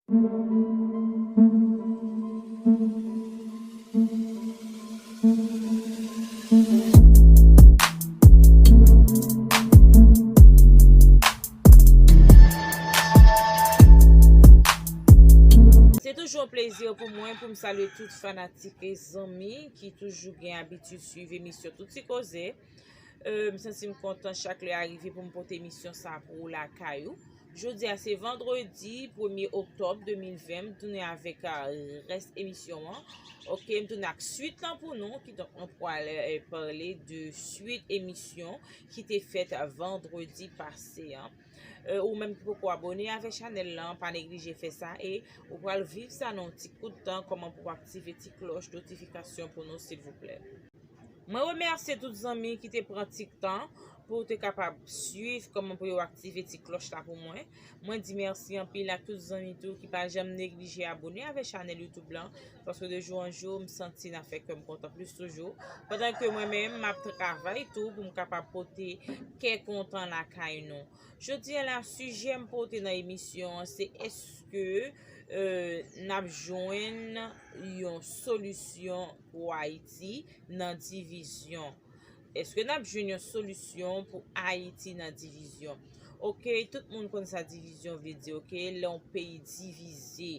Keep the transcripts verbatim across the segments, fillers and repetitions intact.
Se toujou yon plezi pou mwen pou m salye tout fanatik e zanmi ki toujou gen abitid swiv emisyon Tout Ti Koze. Euh, m santi m kontan chak lè a rive pou m pote emisyon sa pou ou lakay ou. Jodi a se vandredi premye oktòb de mil ven, m tounen avèk, euh, rès emisyon an. Oke, m tounen ak swit lan pou nou. Kidonk, nou pral, euh, pale de swit emisyon ki te fèt vandredi pase an. Euh, ou menm ki poko abòne avèk chanèl lan, pa neglije fè sa e ou pral viv sa nan yon ti kout tan, kòman pou w aktive ti klòch notifikasyon pou nou, silvouplè. Mwen remèsye tout zanmi ki te pran ti tan pou te kapab swiv kòman pou yo aktive ti klòch la pou mwen. Mwen di mèsi anpil ak tout zanmi tou ki pa janm neglije abòne avèk chanèl YouTube lan, paske de jou an jou, m santi n ap fè kè m kontan plis toujou. Pandan ke mwen menm, m ap travay tou pou m kapab pote kè kontan lakay nou. Jodi a la, sijè m pote nan emisyon an, se èske, euh, n ap jwenn yon solisyon pou Ayiti nan divizyon? Èske n ap jwenn yon solisyon pou Ayiti nan divizyon? Oke, tout moun konn sa divizyon vle di, oke? Lè yon peyi divize,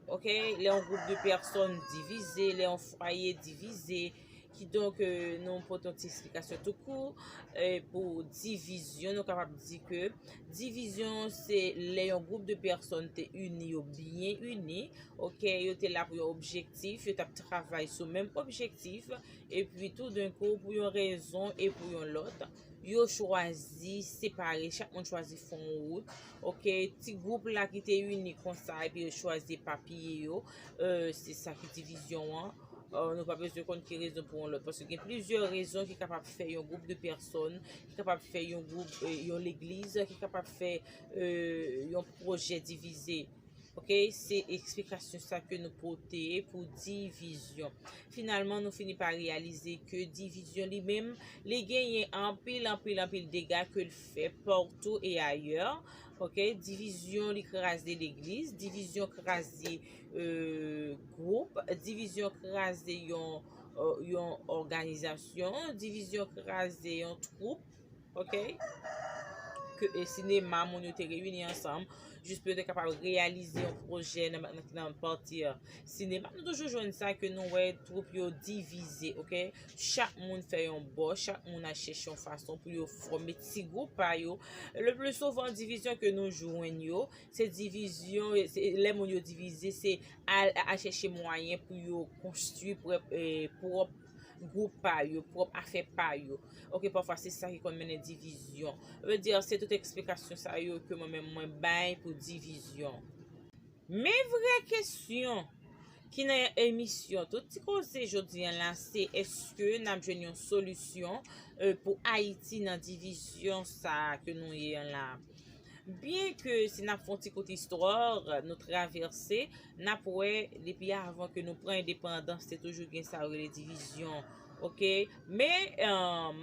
oke? Lè yon gwoup de pèsòn divize, lè yon fwaye divize. Kidonk, euh, nou pote yon ti eksplikasyon tou kou, euh, pou divizyon. Nou kapab di ke divizyon se lè yon gwoup de pèsòn te ini, yo byen ini, oke? Yo te la pou yon objektif, yo t ap travay sou menm objektif, epi toudenkou, pou yon rezon e pou yon lòt, yo chwazi separe, chak moun chwazi fè yon wout, oke? Ti gwoup la ki te ini konsa, epi yo chwazi epapiye yo, euh, se sa ki divizyon an. Euh, nou pa bezwen konn ki rezon pou yon lòt, paske gen plizyè rezon ki kapab fè yon gwoup de pèsòn, ki kapab fè yon gwoup, euh, yon legliz, ki kapab fè, euh, yon pwojè divize. Oke, se eksplikasyon sa ke nou pote pou divizyon. Finalman, nou fini pa reyalize ke divizyon li menm, li genyen anpil, anpil, anpil dega ke l fè partout et ailleurs. Oke, divizyon li kraze legliz, divizyon kraze, euh, gwoup, divizyon kraze yon, euh, yon òganizasyon, divizyon kraze yon twoup. Oke? Ke, e, sinema, moun yo te reyini ansanm, jis pou yo te kapab reyalize yon pwojè nan, nan, nan pati, e, sinema. Nou toujou jwenn sa ke nou wè twoup yo divize, oke? Chak moun fè yon bò, chak moun al chèche yon fason pou yo fòme ti gwoup pa yo. Le pli souvan, divizyon ke nou jwenn yo, se divizyon, se lè moun yo divize, se al, al chèche mwayen pou yo konstwi pwòp, e, pwòp gwoup pa yo, pwòp afè pa yo. Oke, pafwa se sa ki konn mennen divizyon. Vle di, se tout eksplikasyon sa yo ke mwen menm mwen bay pou divizyon. Men vrè kesyon ki nan emisyon Tout Ti Koze jodi a la, se èske n ap jwenn yon solisyon, e, pou Ayiti nan divizyon sa a ke nou ye a la? Byen ke si n ap fè yon ti kout istwa, nou travèse, n ap wè depi avan ke nou pran endepandans, te toujou gen sa yo rele divizyon. Oke? Men, e,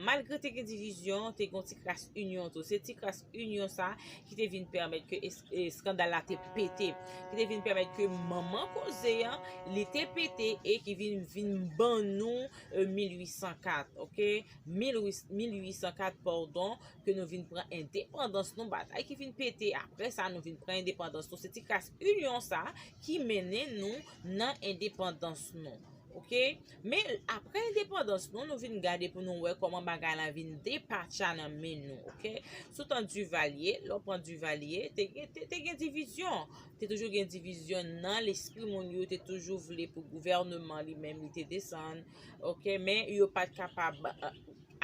malgre te gen divizyon, te gen yon ti kras inyon tou. Se ti kras inyon sa ki te vin pèmèt ke es-, eskandal la te pete, ki te vin pèmèt ke manman koze a, li te pete e ki vin, vin ban nou, e, mil uit san kat, oke? Mil uit, mil uit san kat, padon, ke nou vin pran endepandans nou, batay ki vin pete, apre sa, nou vin pran endepandans nou. Se ti kras inyon sa ki mennen nou nan endepandans nou. Oke? Men apre endepandans nou, nou vin gade pou nou wè kòman bagay la vin depatcha nan men nou, oke? Sou tan Divalye, lè w pran Divalye, te gen, te, te gen divizyon. Te toujou gen divizyon nan lespri moun yo, te toujou vle pou gouvèneman li menm li te desann, oke? Men yo pa t kapab, e,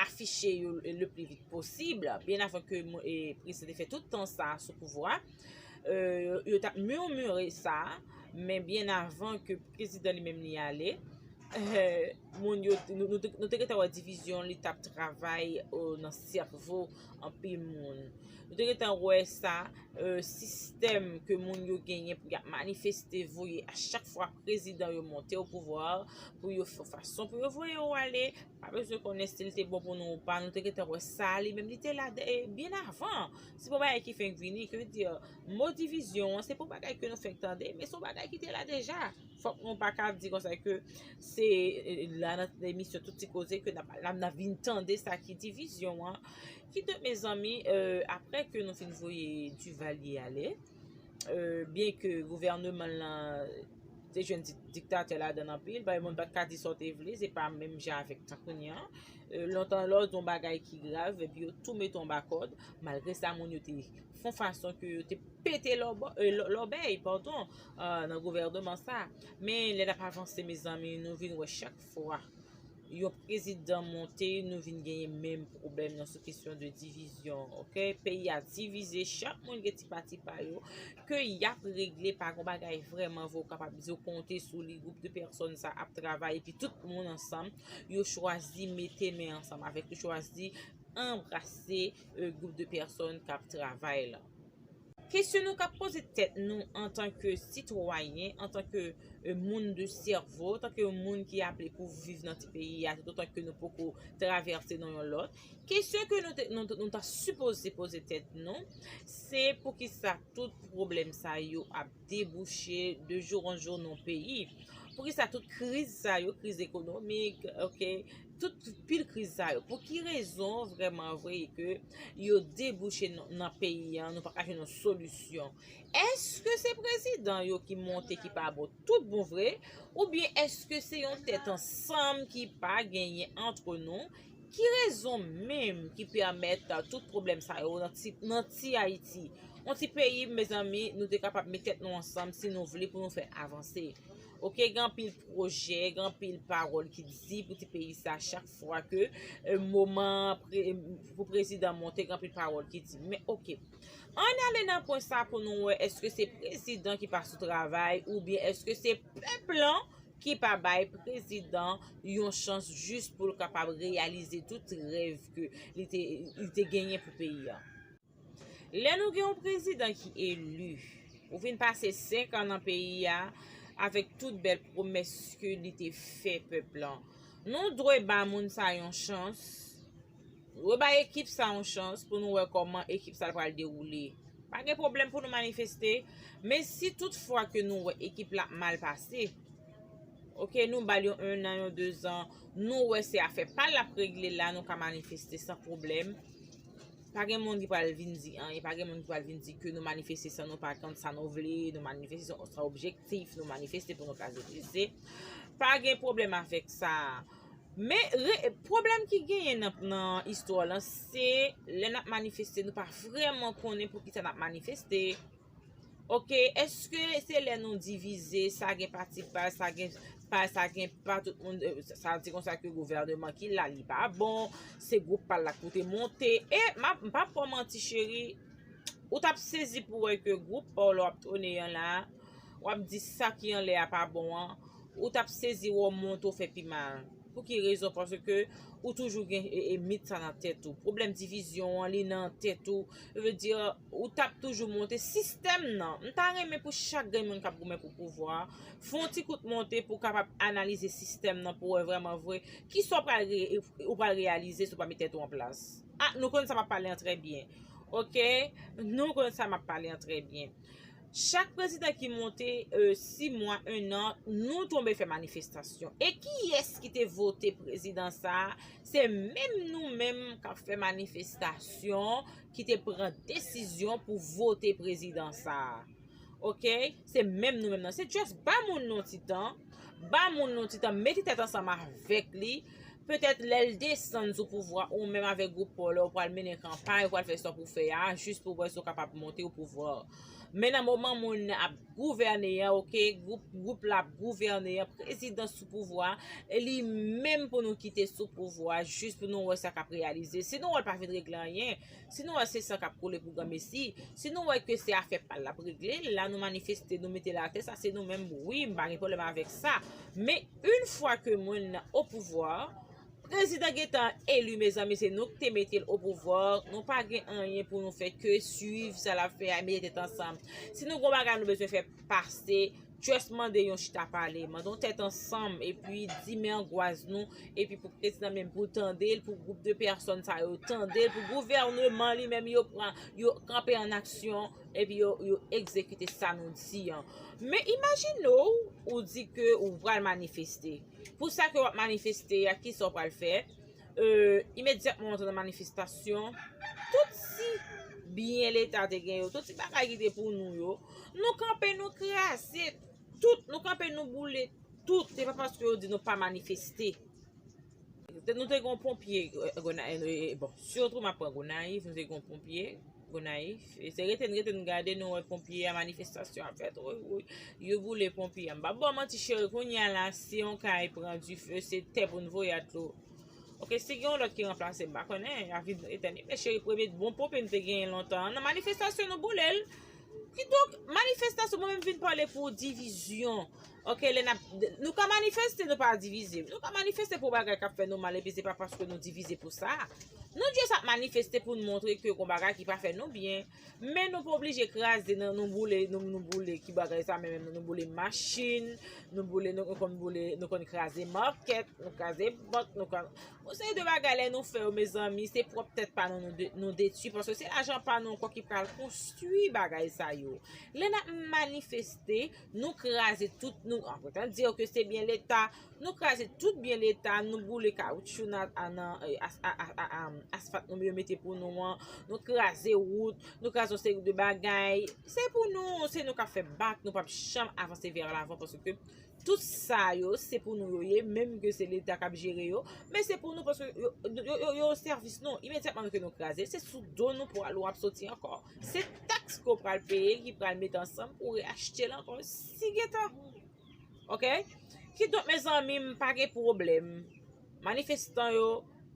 afiche yo le pli vit posib, byen avan ke mo-, e, prezidan te fè tout tan sa sou pouvwa. E, yo t ap mimire sa, men byen avan ke prezidan li menm li ale, e, moun yo, nou, nou te, nou te gentan wè divizyon li t ap travay, o, nan sèvo anpil moun. Nou te gentan wè sa, e, sistèm ke moun yo genyen pou y ap manifeste, voye a chak fwa prezidan yo monte o pouvwa, pou yo fè fason pou yo voye yo ale, Pa bezwen konnen si l te bon pou nou ou pa, nou te gentan wè sa li menm li te la de, byen avan. Se pa bagay ki fenk vini, ki vle di, mo divizyon an, se pa bagay ke nou fenk tande, men se yon bagay ki te la deja. Fòk nou pa ka di konsa ke se, eh, la nan emisyon Tout Ti Koze ke n ap, n ap, n ap vin tande sa ki divizyon an. Kidonk, mezanmi, eh, apre ke nou fin voye Duvalier ale, eh, byen ke gouvènman lan te jwenn di-, diktatè ladan l anpil, bay moun pa t ka di sa w te vle, se pa menm jan avèk tan kounye a. Eh, lontan lè w di yon bagay ki grav, epi yo tou mete w anba kòd, malgre sa moun yo te fè yon fason ke yo te pete lòbèy, padon, eh, nan gouvènman sa. Men lè n ap avanse, mezanmi, nou vin wè chak fwa yon prezidan monte, nou vin genyen menm pwoblèm nan sou kesyon de divizyon, oke? Peyi a divize, chak moun gen ti pati pa yo, ke y ap regle, pa gon bagay vrèman vre w kapab di w konte sou li, gwoup de pèsòn sa ap travay, epi tout moun ansanm, yo chwazi mete men ansanm avèk, yo chwazi anbrase, eh, gwoup de pèsòn k ap travay la. Kesyon nou ka poze tèt nou antanke sitwayen, antanke, eh, moun de sèvo, antanke moun ki aple pou viv nan ti peyi a, toutotan ke nou poko travèse nan yon lòt. Kesyon ke nou te, nou, nou ta sipoze poze tèt nou, se poukisa tout pwoblèm sa yo ap debouche de jour en jour nan peyi? Poukisa tout kriz sa yo, kriz ekonomik, oke, tout pil kriz sa yo, pou ki rezon vrèman vre ke yo debouche nan, nan peyi a, nou pa ka jwenn yon solisyon? Èske se prezidan yo ki monte ki pa bon tout bon vre, oubyen èske se yon tèt ansanm ki pa genyen antre nou? Ki rezon menm ki pèmèt, uh, tout pwoblèm sa yo nan ti, nan ti Ayiti? Yon ti peyi, mezanmi, nou te kapab met tèt nou ansanm si nou vle pou nou fè avanse. Oke, gen anpil pwojè, gen anpil pawòl ki di pou ti peyi sa chak fwa ke, eh, moman pre-, pou prezidan monte, gen anpil pawòl ki di. Men oke, ann ale nan pwen sa pou nou wè èske se prezidan ki pa sou travay oubyen èske se pèp lan ki pa bay prezidan yon chans jis pou l kapab reyalize tout rèv ke li te, li te genyen pou peyi a. Lè nou gen yon prezidan ki eli, ou vin pase senk an nan peyi a, avèk tout bèl pwomès ke li te fè pèp lan, nou dwe ba moun sa yon chans, nou dwe ba ekip sa yon chans pou nou wè kòman ekip sa pral dewoule. Pa gen pwoblèm pou nou manifeste, men si tout fwa ke nou wè ekip la ap mal pase, oke, nou ba l yon ennan, yon dezan, nou wè se afè pa l l ap regle la, nou ka manifeste san pwoblèm. Pa gen moun ki pral vin di anyen, pa gen moun ki pral vin di ke nou manifeste san nou pa konn sa nou vle, nou manifeste san, san objektif, nou manifeste pou nou kraze brise. Pa gen pwoblèm avèk sa. Men, re-, pwoblèm ki genyen nan, nan istwa lan, se lè n ap manifeste, nou pa vrèman konnen poukisa n ap manifeste. Oke, èske se lè nou divize, sa gen pati pa l, sa gen pa l, sa gen pa tout moun, eh, sa di konsa ke gouvènman ki la, li pa bon, se gwoup pa l la k pou te monte. E m ap, m p ap ba w manti, cheri, ou t ap sezi pou wè ke gwoup pa w la w ap twone an la, w ap di sa ki anlè a pa bon an, ou t ap sezi wè w monte w fè pi mal. Pou ki rezon? Paske ou toujou gen, e, e, mit sa nan tèt ou. Pwoblèm divizyon an, li nan tèt ou. Sa vle di, ou t ap toujou monte sistèm nan. M ta renmen pou chak grenn moun k ap goumen pou pouvwa, fè yon ti kout monte pou w kapab analize sistèm nan, pou w wè vrèman vre kisa w pral re-, ou pral reyalize si w pa met tèt ou an plas. A, nou konn sa m ap pale an trè byen. Oke? Nou konn sa m ap pale an trè byen. Chak prezidan ki monte, eh, sis mwa, ennan, nou tonbe fè manifestasyon. E kiyès ki te vote prezidan sa a? Se menm nou menm k ap fè manifestasyon, ki te pran desizyon pou vote prezidan sa a. Oke? Se menm nou menm nan. Se just ba moun nou ti tan. Ba moun nou ti tan. Mete tèt ansanm avèk li. Petèt lè l desann sou pouvwa, ou menm avèk gwoup pa w la, ou pral mennen kanpay, ou pral fè sa pou fè a, jis pou wè si w kapab monte o pouvwa. Men nan moman moun nan ap gouvène an, oke, gwoup, gwoup la ap gouvène an, prezidan sou pouvwa, e li menm pou nou kite sou pouvwa, jis pou nou wè sa k ap reyalize. Si nou wè l pa vin regle anyen, si nou wè se san k ap koule pou granmesi, si nou wè ke se afè pa l l ap regle, la nou manifeste, nou mete l atè, sa se nou menm, wi, m pa gen pwoblèm avèk sa. Men, yon fwa ke moun nan o pouvwa, prezidan gentan eli, mezanmi, se nou ki te mete l o pouvwa, nou pa gen anyen pou nou fè ke swiv sa l ap fè a, mete tèt ansanm. Si nou gen yon bagay nou bezwen fè pase, Just mande yon chita pale, mande yon tèt ansanm, epi di men angwas nou, epi pou prezidan menm pou tande l, pou gwoup de pèsòn sa yo tande l, pou gouvèneman li menm yo pran, yo kanpe an aksyon, epi yo, yo egzekite sa nou di an. Men imajine w, ou di ke ou pral manifeste. Pou sa ke w ap manifeste a, kisa w pral fè? Euh, imedyatman w antre nan manifestasyon, tout ti byen Leta te gen yo, tout ti bagay ki te pou nou yo, nou kanpe, nou kraze tout, nou kanpe, nou boule tout. Se pa paske yo di nou pa manifeste. Nou te gen yon ponpye, euh, Gona-, euh, bon, sitou m ap pran Gonayiv, nou te gen yon ponpye, Gonayiv. E se rete n, rete n gade, nou wè ponpye a, manifestasyon ap fèt. Woy, woy, yo boule ponpye a. M p ap ba w manti, cheri, kounye a la, si yon kay pran dife, se tè pou n voye a dlo. Oke, si gen yon lòt ki ranplase, m pa konnen, a viv etènite. Men cheri, premye bon ponpye n te genyen lontan an, nan manifestasyon, nou boule l. Kidonk, manifestasyon, mwen menm vin pale pou divizyon. Oke, lè n ap, nou ka manifeste, nou pa divize. Nou ka manifeste pou bagay k ap fè nou mal, epi se pa paske nou divize pou sa. Nou just ap manifeste pou n montre ke gon bagay ki pa fè nou byen. Men nou pa oblije kraze, nan, nou boule, nou, nou boule, ki bagay sa menm, nou boule machin, nou boule, nou, nou konn boule, nou konn kraze makèt, nou kraze bank, nou konn, yon seri de bagay lè nou fè yo, mezanmi, se pwòp tèt pa nou, nou de-, nou detwi, paske se lajan pa nou ankò ki pral konstwi bagay sa yo. Lè n ap manifeste, nou kraze tout, nou, an pretann di ke se byen Leta, nou kraze tout byen Leta, nou boule kawotchou nan, a, nan, eh, as-, a, a, a, a, asfalt nou yo mete pou nou an, nou kraze wout, nou kraze yon seri de bagay. Se pou nou, se nou k ap fè bak, nou p ap janm avanse vè lavan, paske tout sa yo, se pou nou yo ye, menm ke se Leta k ap jere yo, men se pou nou, paske yo, yo, yo, yo, yo sèvis nou. Imedyatman ke nou kraze, se sou do nou pwal ou ap soti ankò. Se taks ke w pral peye ki pral mete ansanm pou reyachte l ankò. Si gentan. Oke? Kidonk, mezanmi, m pa gen pwoblèm. Manifestan yo,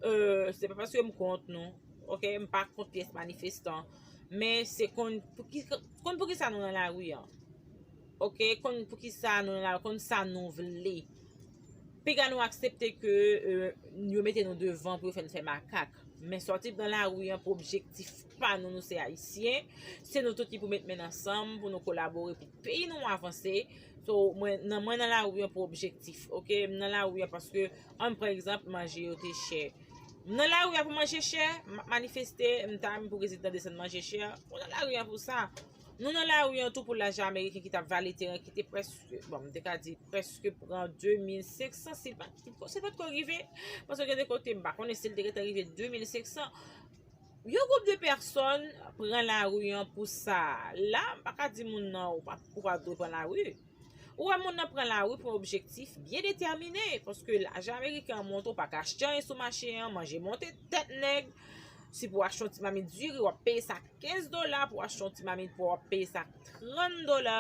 euh, se pa paske m kont nou. Oke? M pa kont pyès manifestan. Men se konn pou ki, konn pou ki sa nou nan lari an. Oke? Konn pou ki sa nou nan lari, konn sa nou vle. Piga nou aksepte ke, euh, yo mete nou devan pou yo fè n fè makak. Men sòti nan lari an pou objektif pa nou, nou se Ayisyen. Se nou tout ki pou met men ansanm pou nou kolabore pou peyi nou avanse. So, mwen, nan, mwen nan lari an pou objektif, oke? M nan lari an paske, ann pran egzanp, manje yo te chè. M nan lari an pou manje chè, m ap manifeste, m ta renmen pou prezidan desann manje chè. Mwen nan lari an pou sa. Nou nan lari an tou pou lajan ameriken ki t ap vale teren, ki te prèske, bon, m te ka di prèske pran de mil senk san, si l pa, si l pa t ko rive, paske gen de kote, m pa konnen si l te gentan rive de mil senk san. Yon gwoup de pèsòn pran lari an pou sa. La, m pa ka di moun nan, ou pa, ou pa dwe pran lari. Ou wè moun nan pran lari pou yon objektif byen detèmine, paske lajan ameriken an monte, ou pa ka achte anyen sou mache an, manje monte tèt nèg. Si pou w achte yon ti mamit diri, w ap peye sa kenz dola, pou w achte yon ti mamit pwa, w ap peye sa trant dola.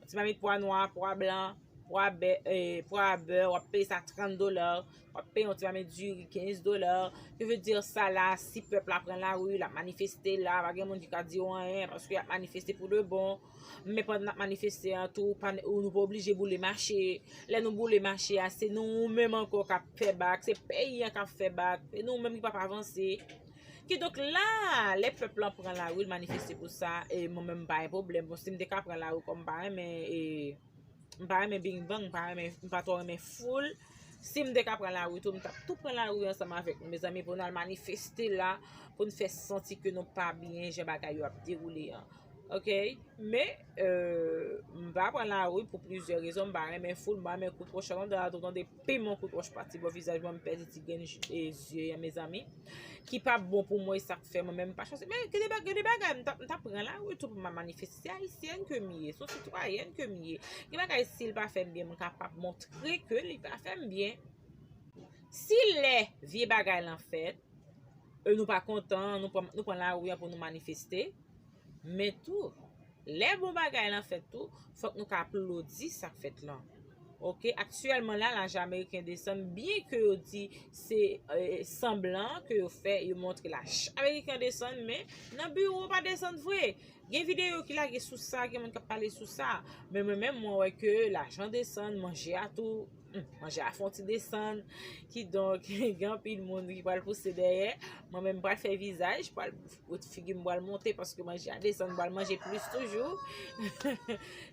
Yon ti mamit pwa nwa, pwa blan, pwa bè, eh, pwa bè, w ap peye sa trant dola. W ap peye yon ti mamit diri kenz dola. Ke vle di sa la, si pèp la pran lari, l ap manifeste la, pa gen moun ki ka di yo anyen, paske y ap manifeste pou de bon. Men pandan n ap manifeste an tou, pa, nou pa oblije boule mache. Lè nou boule mache a, se nou menm ankò k ap fè bak, se peyi an k ap fè bak, se nou menm ki p ap avanse. Kidonk la, lè pèp lan pran lari, l manifeste pou sa, e mwen menm m pa gen pwoblèm. Bon, si m te ka pran lari kòm m pa renmen, e, m pa renmen bing bang, m pa renmen, m pa twò renmen foul. Si m te ka pran lari tou, m t ap tou pran lari ansanm avèk nou, mezanmi, pou n al manifeste la, pou n fè santi ke nou pa byen jan bagay yo ap dewoule an. Oke? Men, euh, m pa pran lari pou plizyè rezon. M pa renmen foul, m pa renmen kout wòch. Sa konn ta tou tande piman kout wòch pati bò vizaj mwen, m pèdi ti grenn j-, e zye an, mezanmi. Ki pa bon pou mwen, e sa k fè mwen menm m pa chwazi. Men gen de ba-, gen de bagay, m ta, m ta pran lari tou pou m al manifeste. Se ayisyèn ke m ye, se yon sitwayèn ke m ye. Gen bagay, si l pa fè m byen, m kapab montre ke li pa fè m byen. Si lè vye bagay lan fèt, e nou pa kontan, nou pran, nou pran lari an pou nou manifeste. Men tou, lè bon bagay lan fèt tou, fòk nou ka aplodi sa k fèt lan. Oke, aktyèlman la, lajan ameriken desann, byen ke yo di se, eh, sanblan ke yo fè, yo montre lajan ameriken desann, men nan biwo pa desann vre. Gen videyo ki lage sou sa, gen moun k ap pale sou sa. Men mwen menm, mwen wè ke lajan desann, manje a tou, hmm, manje a fè yon ti desann. Kidonk, gen anpil moun ki pral pouse dèyè. Mwen menm, m pral fè vizaj, pral, figi m pral monte paske manje a desann, m pral manje plis toujou.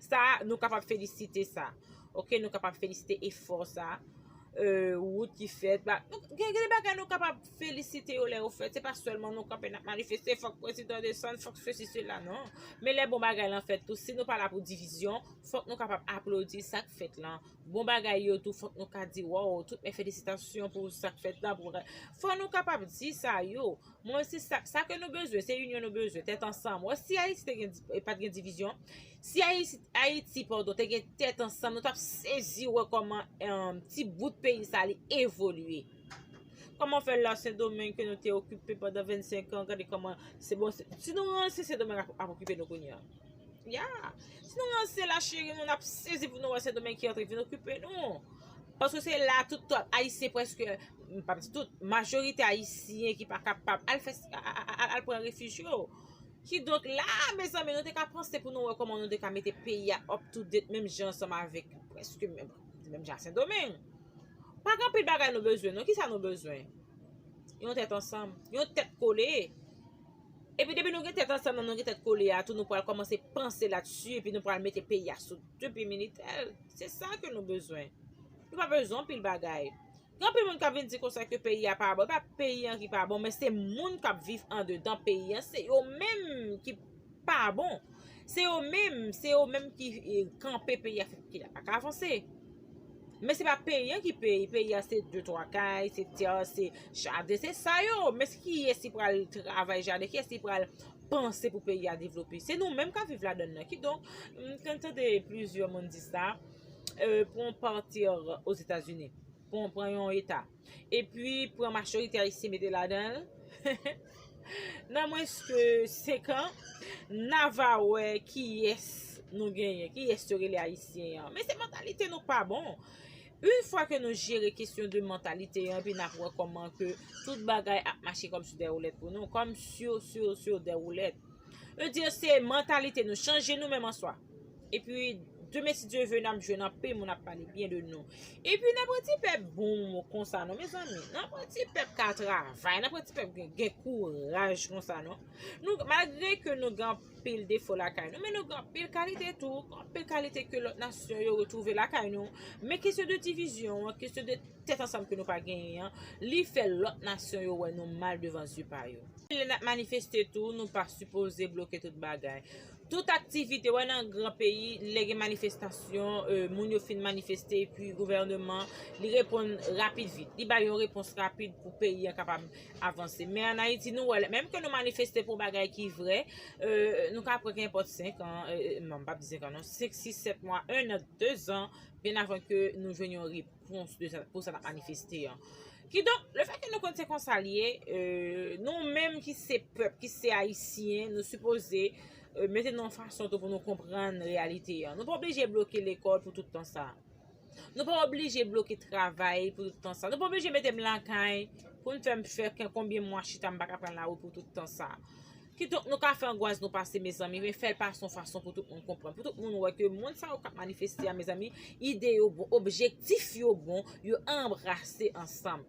Sa, nou kapab felisite sa. Oke, nou kapab felisite efò sa. Euh, wout ki fèt. Ba, gen, gen de bagay nou kapab felisite yo lè yo fèt. Se pa sèlman nou kanpe n ap manifeste, fòk prezidan desann, fòk sesi, sela, non. Men lè bon bagay lan fèt tou, si nou pa la pou divizyon, fòk nou kapab aplodi sa k fèt lan. Bon bagay yo tou, fòk nou ka di, wow, tout men felisitasyon pou sa k fèt lan. Pou... Fò nou kapab di sa yo. Mwen, se sa, sa ke nou bezwen, se inyon nou bezwen, tèt ansanm. Wè, si Ayiti te gen, pa t gen divizyon, si Ayiti, Ayiti, padon, te gen tèt ansanm, nou t ap sezi wè kòman, em, ti bout peyi sa li evolye. Kòman fè la Sendomeng ke nou te okipe pandan vennsenk an, gade kòman se bon, se, si nou ranse Sendomeng ap, ap okipe nou kounye a. Ya. Si nou ranse la cheri, nou n ap sezi pou nou wè Sendomeng ki antre vin okipe nou. Paske se la tout, tout Ayisyen prèske, m pa di tout, majorite Ayisyen ki pa kapab al fè, a- a- a- al pran refij yo. Kidonk la, mezanmi, nou te ka panse pou nou wè kòman nou te ka mete peyi a up to date menm jan ansanm avèk, prèske menm, menm jan a Sendomeng. Pa gen anpil bagay nou bezwen, non. Kisa nou bezwen? Yon tèt ansanm, yon tèt kole. Epi depi nou gen tèt ansanm, nou gen tèt kole a tou, nou pral kòmanse panse ladsi, epi nou pral mete peyi a sou de pye militè. Se sa ke nou bezwen. Nou pa bezwen anpil bagay. Gen anpil moun k ap vin di konsa ke peyi a pa bon. E pa peyi an ki pa bon, men se moun k ap viv andedan peyi an, se yo menm ki pa bon. Se yo menm, se yo menm ki, eh, kanpe peyi a, fè peyi a pa ka avanse. Men se pa peyi an ki peyi. Peyi a se de twa kay, se tè, se jaden, se sa yo. Men se kiyès ki pral travay jaden, kiyès ki pral panse pou peyi a devlope? Se nou menm k ap viv ladann nan. Kidonk, m konn tande plizyè moun di sa, euh, pou yon pati Ozetazini, pou yon, pran yon eta. Epi pran majorite ayisyen mete ladan l. Nan mwens ke senk an, n a va wè kiyès nou genyen, kiyès yo rele ayisyen an. Men se mantalite nou k pa bon. Yon fwa ke nou jere kesyon de mantalite an, epi n ap wè kòman ke tout bagay ap mache kòm sou dè woulèt pou nou, kòm sur, sur, sur dè woulèt. Yo di se mantalite nou, chanje nou menm an swa. Epi, demen, si Dye vle, n ap jwenn anpil moun ap pale byen de nou. Epi, n ap wè ti pèp bon konsa non, mezanmi. N ap wè ti pèp ka travay, n ap wè ti pèp gen, gen kouraj konsa non. Nou, malgre ke nou gen anpil defo lakay nou, men nou gen anpil kalite tou, anpil kalite ke lòt nasyon yo retwouve lakay nou. Men kesyon de divizyon an, kesyon de tèt ansanm ke nou pa genyen an, li fè lòt nasyon yo wè nou mal devan zye pa yo. Lè n ap manifeste tou, nou pa sipoze bloke tout bagay. Tout aktivite, wè, nan gran peyi, lè gen manifestasyon, euh, moun yo fin manifeste, epi gouvènman, li reponn rapid vit. Li bay yon repons rapid pou peyi an kapab avanse. Men ann Ayiti, nou wè, menm ke nou manifeste pou bagay ki vrè, euh, nou ka pran kenpòt senk an, euh, non, m p ap di senk an, non, senk, sis, sèt mwa, en an, de zan, byen avan ke nou jwenn yon repons de sa, pou sa n ap manifeste an. Kidonk, lefètke nou konn se konsa l ye, euh, nou menm ki se pèp, ki se ayisyen, nou sipoze, euh, mete nan yon fason tou pou nou konprann reyalite an. Nou pa oblije bloke lekòl pou tout tan sa. Nou pa oblije bloke travay pou tout tan sa. Nou pa oblije mete m lakay pou n fè m fè konbyen mwa chita m pa ka pran lari pou tout tan sa. Kidonk, nou ka fè angwas nou pase, mezanmi, men fè l pase yon fason pou tout moun konprann. Pou tout moun wè ke moun sa yo k ap manifeste a, mezanmi, ide yo bon, objektif yo bon, yo anbrase ansanm.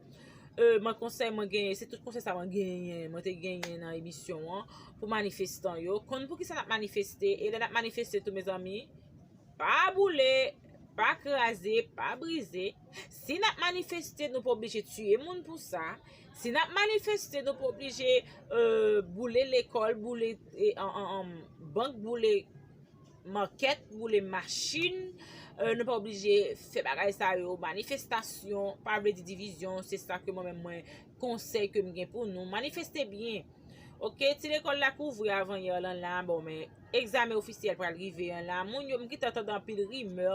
Euh, mwen konsèy mwen genyen, se tout konsèy sa mwen genyen, mwen te genyen nan emisyon an, pou manifestan yo. Konn poukisa n ap manifeste, e lè n ap manifeste tou, mezanmi, pa boule, pa kraze, pa brize. Si n ap manifeste, nou pa oblije tiye moun pou sa. Si n ap manifeste, nou pa oblije, euh, boule lekòl, boule, e, an, an, an, bank, boule makèt, boule machin. Euh, nou pa oblije fè bagay sa yo. Manifestasyon pa vle di divizyon. Se sa ke mwen menm mwen konsèy ke m gen pou nou. Manifeste byen. Oke, ti lekòl la k ouvri avan yè lan la, bon, men egzamen ofisyèl pral rive an la. Moun yo, m gentan tande anpil rimè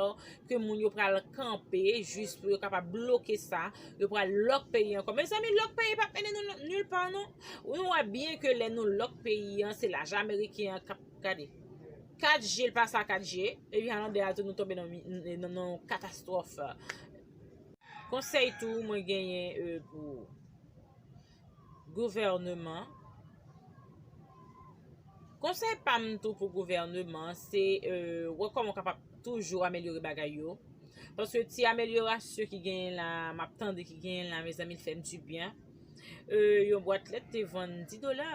ke moun yo pral kanpe jis pou yo kapab bloke sa. Yo pral lòk peyi ankò. Mezanmi, lòk peyi p ap mennen nou nil pa non. Nou wè byen ke lè nou lòk peyi an, se lajan ameriken an k ap, gade, kat je l pase a kat je, epi anndan a tou nou tonbe nan, nan, nan katastwòf. Konsèy tou mwen genyen, euh, pou gouvèneman. Konsèy pa m tou pou gouvèneman, se, euh, wè kòman w kapab toujou amelyore bagay yo. Paske ti amelyorasyon ki genyen la, m ap tande ki genyen la, mezanmi, l fè m dibyen. Euh, yon bwat lèt te vann dis dola.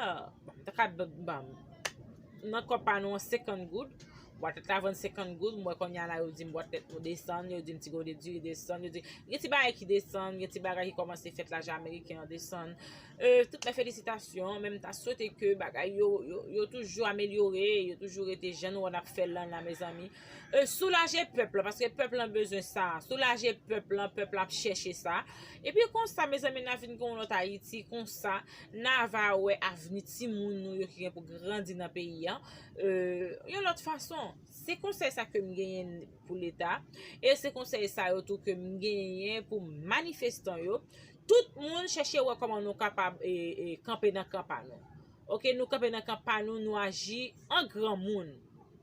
Bon, m ta ka ban m. Nan kòb pa nou an senkant goud. Bwat lèt la vann senkant goud. M wè kounye a la, yo di m bwat lèt nou desann. Yo di m ti gode diri desann. Yo di, gen ti bagay ki desann. Gen ti bagay ki kòmanse fèt lajan ameriken an desann. Euh, tout mè felisitasyon. Men m ta swete ke bagay yo, yo, yo toujou amelyore. Yo toujou rete jan nou wè n ap fè l lan la, mezanmi. Euh, soulaje pèp la, paske pèp lan bezwen sa. Soulaje pèp lan, pèp la ap chèche sa. Epi konsa, mezanmi, n a vin gen yon lòt Ayiti. Konsa, n a va wè avni timoun nou yo ki gen pou grandi nan peyi a. Euh, yon lòt fason. Se konsèy sa ke m genyen pou Leta. E se konsèy sa yo tou ke m genyen pou manifestan yo. Tout moun chèche wè kòman nou kapab e, e, kanpe nan kan pa nou. Oke, nou kanpe nan kan pa nou, nou aji an granmoun.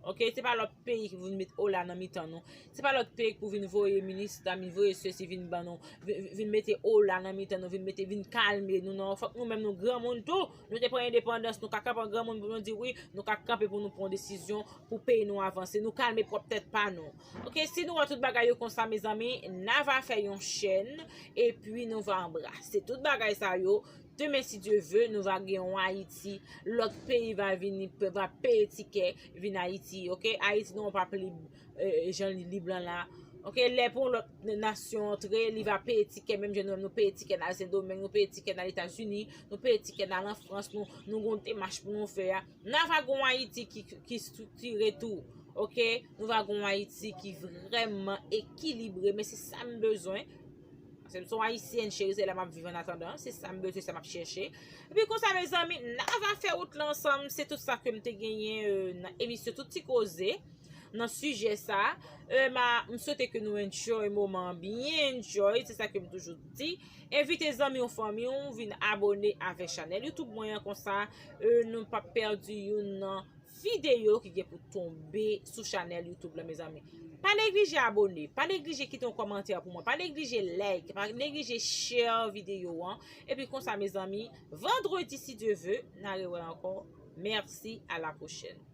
Oke, se pa lòt peyi ki pou vin met ola nan mitan nou. Se pa lòt peyi ki pou vin voye minis la, vin voye sesi, vin ban nou, vin, vin mete ola nan mitan nou, vin mete, vin kalme nou. Non, fòk nou menm nou granmoun tou. Nou te pran endepandans, nou ka kanpe an granmoun pou nou di wi, nou ka kanpe pou nou pran desizyon pou peyi nou avanse. Nou kalme pwòp tèt pa nou. Oke, si nou wè tout bagay yo konsa, mezanmi, n a va fè yon chèn, epi nou va anbrase tout bagay sa yo. Demen, si Dye ve, nou va gen yon Ayiti. Lòt peyi va vini, pe-, va peye tikè, vin Ayiti, oke? Ayiti nou pa pli, eh, jan li lib lan la. Oke, lè pou yon lòt nasyon antre, li va peye tikè, menm jan nou menm nou peye tikè n al Sendomeng, nou peye tikè n al Etazini, nou peye tikè n al an Frans, nou, nou gon demach pou nou fè a. N a va gon Ayiti ki, ki estriktire tou, oke? Nou va gon Ayiti ki vrèman ekilibre, men se sa m bezwen. Paske m se yon Ayisyèn, cheri, se la m ap viv an atandan. Se sa m bezwen, se sa m ap chèche. Epi konsa, mezanmi, n a va fè wout la ansanm. Se tout sa ke m te genyen, euh, nan emisyon Tout Ti Koze, nan sijè sa. Euh, ma, m swete ke nou enjoy moman an, byen enjoy. Se sa ke m toujou di. Envite zanmi w, fanmi w, vin abone avèk chanèl YouTube mwen an, konsa, euh, nou p ap pèdi youn nan videyo ki gen pou tonbe sou chanèl YouTube la, mezanmi. Pa neglije abone, pa neglije kite yon kòmantè pou mwen, pa neglije like, pa neglije share videyo an. Epi konsa, mezanmi, vandredi, si Dye ve, n a rewè ankò. Mèsi, a la pwochèn.